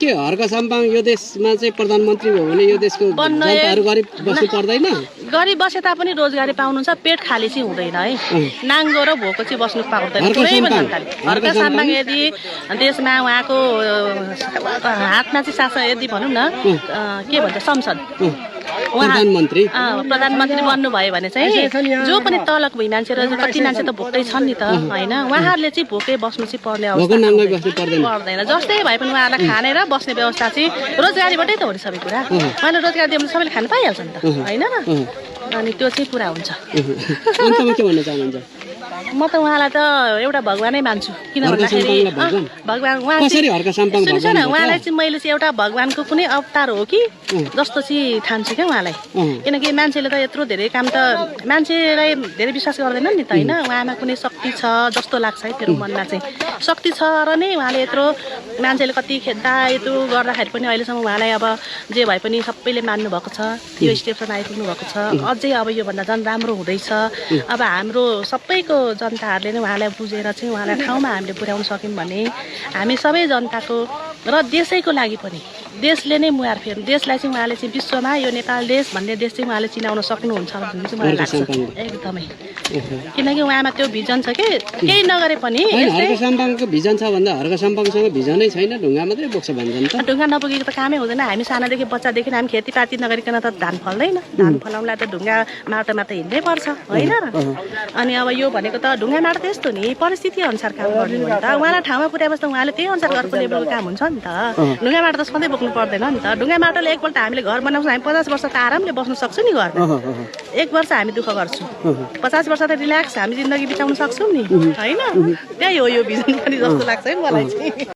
के हर्क साम्पाङ यो देशमा चाहिँ प्रधानमन्त्री हो भने यो देशको जनताहरू गरिब बस्नु पर्दैन? गरिब बसे तापनि रोजगारी पाउनुहुन्छ, पेट खाली चाहिँ हुँदैन है। नाङ्गो र भोको चाहिँ बस्नु पाउँदैन कुनै पनि जनताले। हर्क साम्पाङ यदि देशमा उहाँको हातमा चाहिँ शासन यदि भनौँ न के भन्छ संसद प्रधानमन्त्री बन्नुभयो भने चाहिँ जो पनि तलको भई मान्छेहरू कति मान्छे त भोकै छन् नि त होइन, उहाँहरूले चाहिँ भोकै बस्नु चाहिँ पर्ने अवस्था पर्दैन। जस्तै भए पनि उहाँहरूलाई खाने र बस्ने व्यवस्था चाहिँ रोजगारीबाटै त हो नि सबै कुरा। उहाँले रोजगार दियो भने सबैले खानु पाइहाल्छ नि त होइन र, अनि त्यो चाहिँ पुरा हुन्छ। अन्तमा के भन्न चाहनुहुन्छ? म त उहाँलाई त एउटा भगवानै मान्छु, किन भन्दाखेरि भगवान उहाँ सुन्नुहोस् न, उहाँलाई चाहिँ मैले चाहिँ एउटा भगवानको कुनै अवतार हो कि जस्तो चाहिँ ठान्छु क्या उहाँलाई। किनकि मान्छेले त यत्रो धेरै काम त मान्छेलाई धेरै विश्वास गर्दैन नि त होइन, उहाँमा कुनै शक्ति छ जस्तो लाग्छ है मेरो मनमा चाहिँ। शक्ति छ र नै उहाँले यत्रो मान्छेले कति खेद्दा यत्रो गर्दाखेरि पनि अहिलेसम्म उहाँलाई अब जे भए पनि सबैले मान्नुभएको छ, त्यो स्टेपसम्म आइपुग्नु भएको छ। अझै अब योभन्दा झन् राम्रो हुँदैछ। अब हाम्रो सबैको जनताहरूले नै उहाँलाई बुझेर चाहिँ उहाँलाई ठाउँमा हामीले पुर्याउन सक्यौँ भने हामी सबै जनताको र देशैको लागि पनि देशले नै मुहार फेर्नु, देशलाई चाहिँ उहाँले चाहिँ विश्वमा यो नेपाल देश भन्ने देश चाहिँ उहाँले चिनाउन सक्नुहुन्छ भन्ने चाहिँ मलाई लाग्छ एकदमै। किनकि उहाँमा त्यो भिजन छ कि केही नगरे पनि हर्क साम्पाङको भिजन छ भन्दा हर्क साम्पाङसँग भिजनै छैन, ढुङ्गा मात्रै बोक्छ भन्छन् त। ढुङ्गा नपुगेको त कामै हुँदैन। हामी सानादेखि बच्चादेखि हामी खेतीपाती नगरिकन त धान फल्दैन। धान फलाउनलाई त ढुङ्गा माटोमा त हिँड्नै पर्छ होइन र। अनि अब यो भनेको त ढुङ्गा माटो त यस्तो नि परिस्थिति अनुसार काम गर्ने हो नि त। उहाँलाई ठाउँमा पुर्याएपछि त उहाँले त्यही अनुसार अर्को लेभलको काम हुन्छ नि त। ढुङ्गा माटो त सधैँ बोक्नु पर्दैन नि त। ढुङ्गा माटोले एकपल्ट हामीले घर बनाउँछ, हामी 50 वर्ष त आरामले बस्न सक्छौँ नि घरमा। 1 वर्ष हामी दुःख गर्छौँ, 50 वर्ष त रिल्याक्स हामी जिन्दगी बिताउन सक्छौँ नि होइन। त्यही हो यो भिजन पनि जस्तो लाग्छ है मलाई चाहिँ।